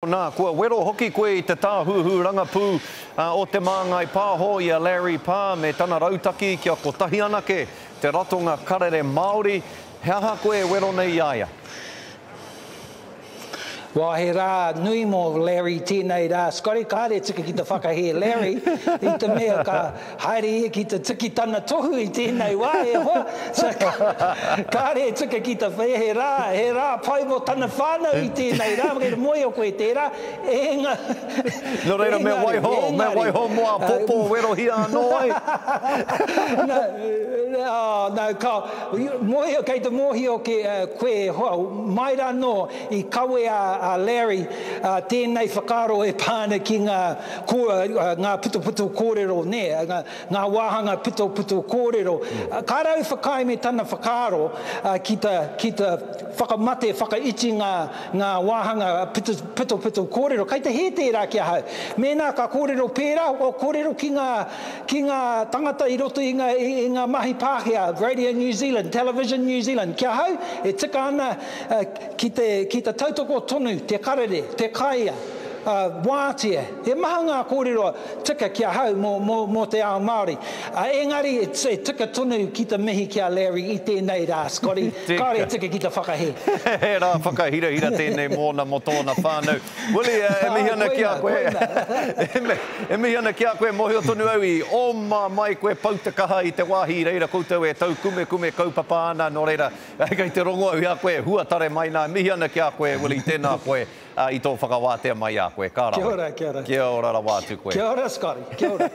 Nā, kua wero hoki koe i te tāhuhu rangapū o Te Māngai Pāho i a Larry Parr me tana rautaki kia kotahi anake te ratonga karere Māori. He aha koe e wero nei i a ia? Well, he rā nui mō Larry tēnei rā. Scotty, kāre tika ki te whakahē Larry i te mea ka Haere ia ki te tiki tana tohu i tēnei wā, e hoa. So, kāre e tika ki te whai, he rā, he rā pai mō tana whānau i tēnei rā, kei te mōhio koe tērā, enga, Nō reira, me engari, waiho, me engari. waiho mō āpōpō werohia anō ai. No, oh, no, ka, mōhio, kei te mōhio ke, koe e hoa, mai rānō i kawea a Larry tēnei whakaaro e pā ana ki ngā, Ko ngā putoputo kōrero, nē, ngā wāhanga putoputo kōrero. Ka rau whakaae me tana whakaaro ki te, ki te whakamate, whakaiti ngā, ngā wāhanga putoputo kōrero. Kei te hē tērā ki ahau. Mēnā ka kōrero pērā, o kōrero ki ngā, ki ngā tangata i roto i ngā, i ngā mahi Pākehā, Radio New Zealand, Television New Zealand. Ki ahau, e tika ana ki te, ki te tautoko tonu te karere, te kāia. Ā, wātea. He maha ngā kōrero tika ki ahau mō, mō, mō te ao Māori. Ā, engari e, e tika tonu ki te mihi ki a Larry i tēnei rā, Scotty. Kāore e tika ki te whakahē. He rā whakahirahira tēnei mōna, mō tōna whānau. Willie, e mihi ana ki a koe. Koina. E mihi ana ki a koe, mōhio tonu au i oma mai koe pau te kaha i te wāhi i reira koutou e taukumekume kaupapa ana, nō reira, kei te rongo au i a koe e huatare mai nā. E mihi ana ki a koe, Willie, tēnā koe. Ā, i tō whakawātea mai i a koe. Ka rawe. Kia ora, kia ora. Kia ora rawa atu koe. Kia ora, Scotty. Kia ora.